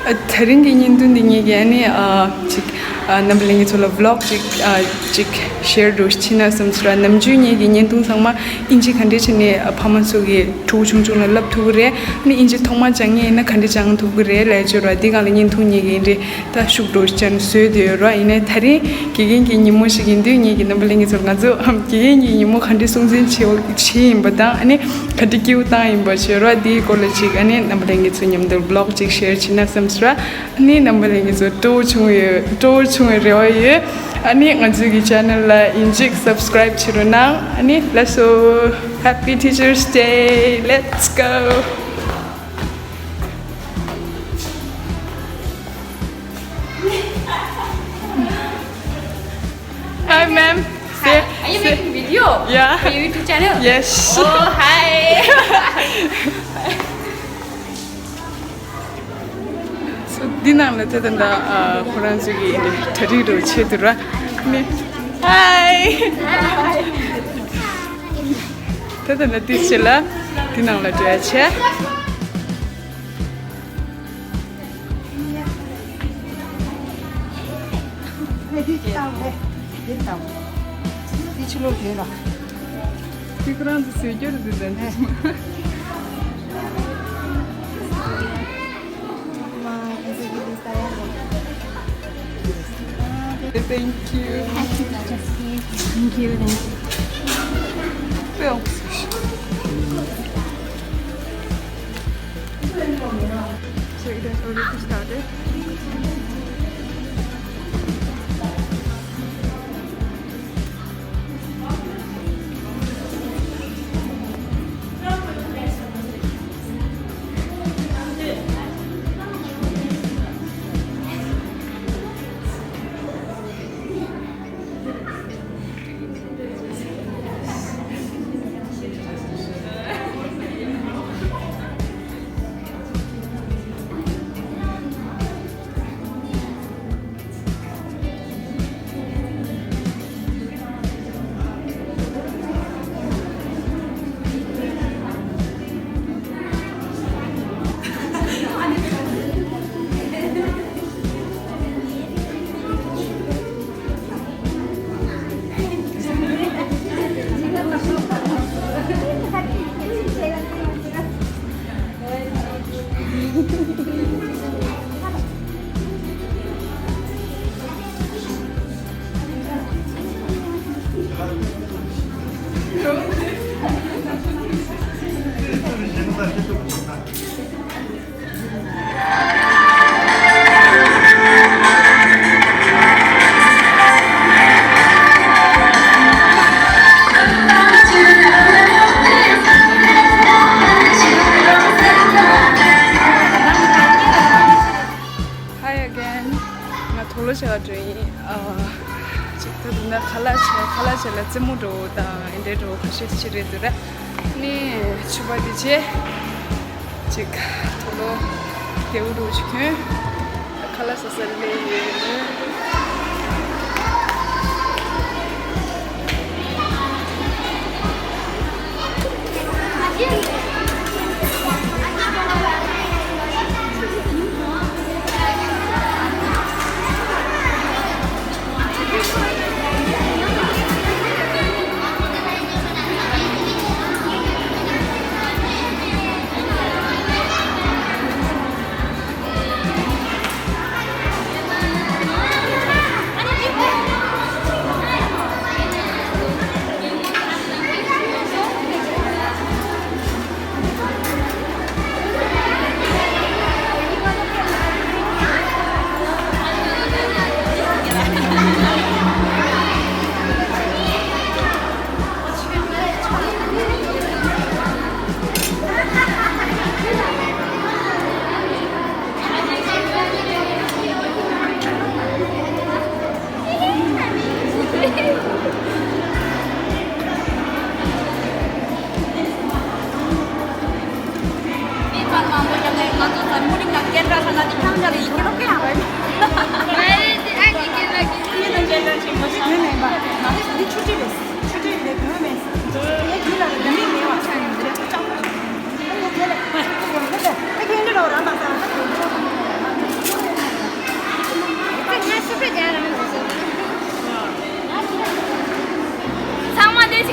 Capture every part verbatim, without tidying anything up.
ཨ། དེ་རིང་གི་བརྙན་ཐུང་འདི་ངེད་ཀྱིས་ཨ་ནི་ཨ་ཅིག་ཨ་རྣམ་པ་ལྷན་རྒྱས་ཚོ་ལ་vlog་ཅིག་ཨ་ཅིག་share་འདྲ་བྱེད་ན་བསམ་སོང་ར། ནམ་རྒྱུན་ངེད་ཀྱི་བརྙན་ཐུང་ཚང་མ་ཨིན་ཇི་ག་འདྲས་བྱས་ནས་ཨ་ཕ་མ་ཚོ་གི་ཕྲུ་གུ་ཆུང་ཆུང་ལ་བསླབ་ཐུབ་ཀྱི་རེད། ཨ་ནི་ཨིན་ཇི་ཐོག་མ་སྦྱང་མཁན་ཡིན་ན་ག་འདྲས་སྦྱང་ཐུབ་ཀྱི་རེད་ལབ་ཡ་ཅིག་ཡོད་ར། འདི་སྒང་ལ་བརྙན་ཐུང་ངེད་ཀྱིས་འདི་འདྲས་ད་ཤུགས་འདྲ་བྱས་ནས་བཟོས་བསྡད་ཡོད་ར། ཡིན་ནའི་དེ་རིང་དགེ་རྒན་གྱི་ཉིན་མོ་ཞིག་ཡིན་དུས་ངེད་ཀྱིས་རྣམ་པ་ལྷན་རྒྱས་ཚོར་ང་ཚོ་དགེ་རྒན་གྱི་ཉིན་མོ་ག་འདྲས་སྲུང་འཛིན་བྱེད་བྱེད་ཡིན་པ་དང་ཨ་ནི་ག་འདྲས་སྐྱིད་པོ་བཏང་ཡིན་པ་བྱས་ར། འདིའི་སྐོར་ལ་ཅིག་ཨ་ནི་རྣམ་པ་ལྷན་རྒྱས་ཚོ་མཉམ་དུ་vlog་ཅིག་share་བྱེད་ན་བསམ་སོང་ར། ཨ་ནི་རྣམ་པ་ལྷན་རྒྱས་ཚོ་སྤྲོ་བོ་བྱུང་བའི་སྤྲོ་བོ་བྱུང་བའི་རེ་བ་ཡོད། ཨ་ནི་ང་ཚོའི་གི་channel་ལ་ཡིན་གཅིག་subscribe་བྱེད་རོགས་གནང་། ཨ་ནི་ལགས་སོ། Happy Teachers' Day. Let's go. Hi, ma'am. Hi. Say, are you say, making video? Yeah. For your YouTube channel? Yes. Oh, hi. So, འདི་ནང་ལ་ད་ལྟ་ཨ་ཁོ་རང་ཚོ་གི་གྲ་སྒྲིག་འདྲ་བྱེད་དུས་ར། ནི། Hi. ད་ལྟ་འདི་ཕྱི་ལ་འདི་ནང་ལ་འགྲོ་ཡ་བྱས། འདི་ཕྱི་ལོགས་བྱས་ལ། འདི་ཁོ་རང་ཚོ་བཟོས་རྒྱུ་རེད་འདི་ད་འདི། Thank you. Thank you. Thank you. So it has already started. Hi again. ང་དུག་ལོག་བྱེད་ག་འགྲོ་ཡིན། ཨ། ཅིག་ད་དུང་ན་ཁ་ལག་བྱེད་ཁ་ལག་བྱེད་ལ་རྩེད་མོ་འགྲོ་དང་འདི་འདྲ་འགྲོ་ཁ་ཤས་ཅིག་རེད་འདུག་ར། ནི་ཕྱུ་པ་འདི་བྱས། ཅིག་དུག་ལོག་རྒྱལ་པོ་འདྲ་ཅིག་གྱོན། ཁ་ལག་ཟ་ས་སླེབས་ཡོད།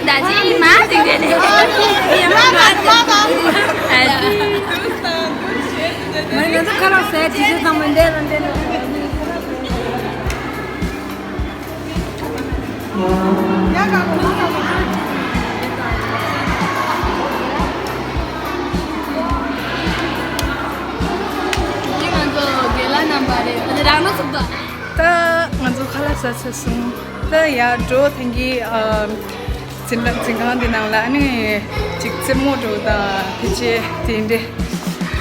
ད་ཅི་ཡིན་མ་ཟིག་རེད་ལེ། ཡིན་མ་མ་ཟིག་རེད། ང་ཚོ་ཁ་ལག་ཟས་དུས་ཚོད་ཚང་མ་འདས་ལ་འདས་ལ། ད་ང་ཚོ་ཁ་ལག་ཟ་ཚར་སོང་། ད་ཡར་འགྲོ། ཐེངས་ཀྱི་ཨ་འཛིན་གྲྭ་འཛིན་ཁང་འདི་ནང་ལ་ཨ་ནི་ཅིག་རྩེད་མོ་འགྲོ་དང་དེ་བྱས་དེ་འདྲས་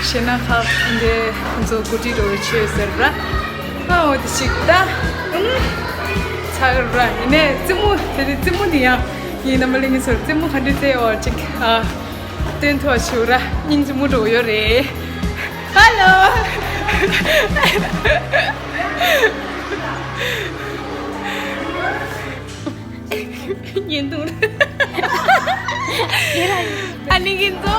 ཤེས་ན་ཁག་འདི་ང་ཚོ་གོ་སྒྲིག་འགྲོ་བའི་ཆོས་ཟེར་ར། ཨ་འོ་དེ་ཅིག་ད་ཨ་ནི་ཚར་ར། ཡིན་ནའི་རྩེད་མོ་དེ་རིང་རྩེད་མོ་དེ་ཡང་ངའི་རྣམ་པ་ལྷན་རྒྱས་ཚོར་རྩེད་མོ་ག་འདྲས་རྩེ་ཡོད་ཅིག་ཨ་སྟོན་ཐུབ་པ་བྱེད་ར། སྙིང་རྗེ་མོ་འགྲོ་གི་ཡོད་རེད། ཧ་ལོ། བརྙན་ཐུང་། ཨ་ནི་གིན་ཚོ།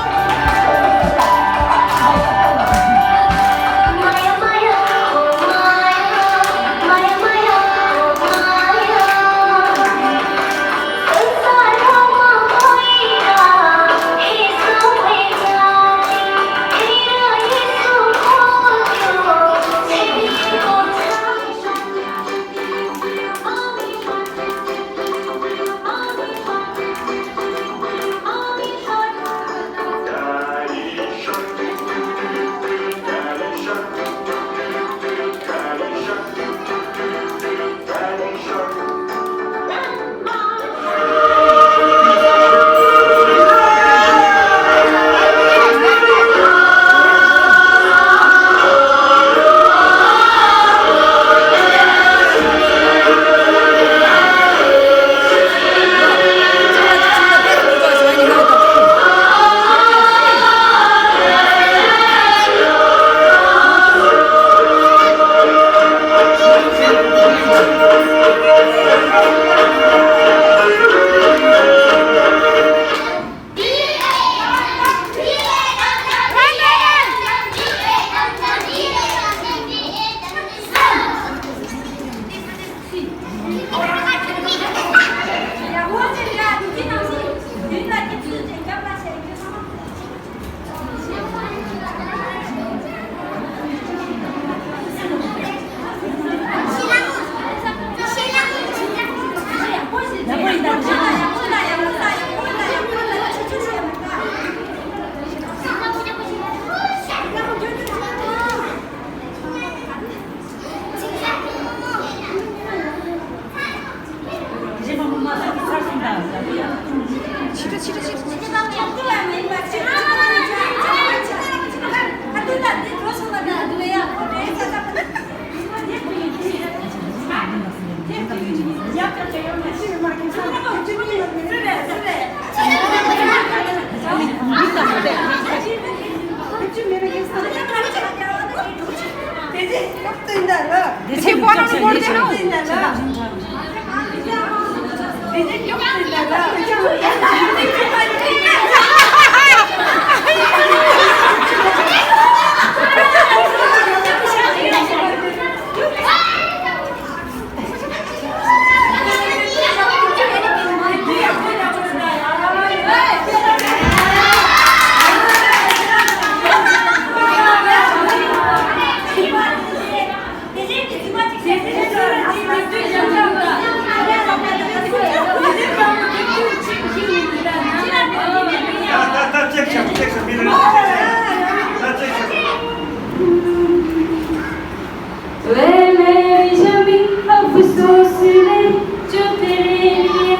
वे मेरी जमीन अफसोस नहीं जो तेरे लिए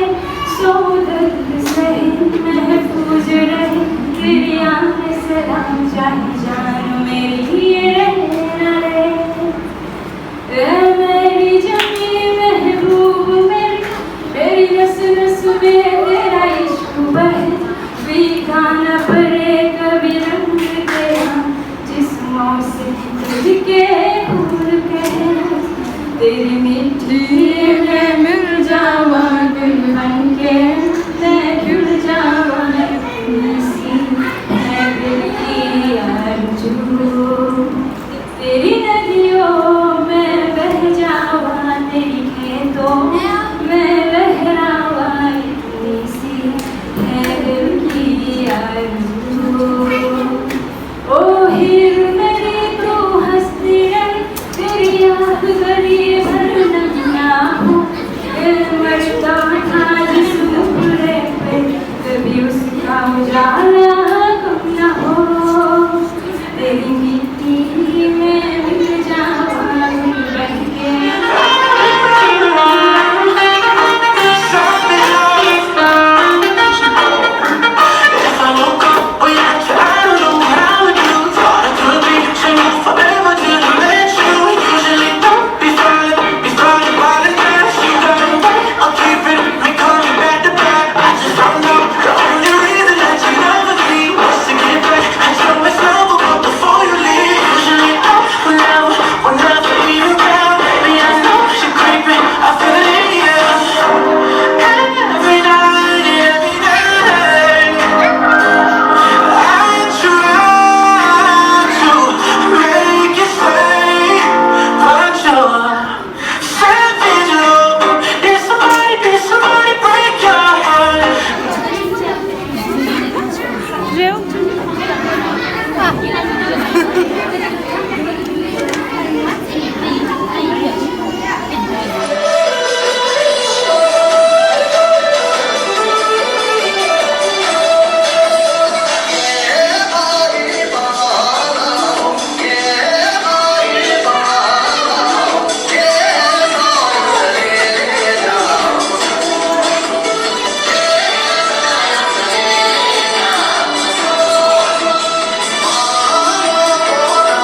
सौ दर्द सहे, महफूज रहे तेरी आन सलाम, चाहे जान मेरी ये रहे ना रहे। ए मेरी जमीन महबूब मेरी, मेरी नस नस में तेरा इश्क बहे, फीका न पड़े कभी रंग तेरा, जिस्मों से खुल के फूल कहे, तेरी मीठी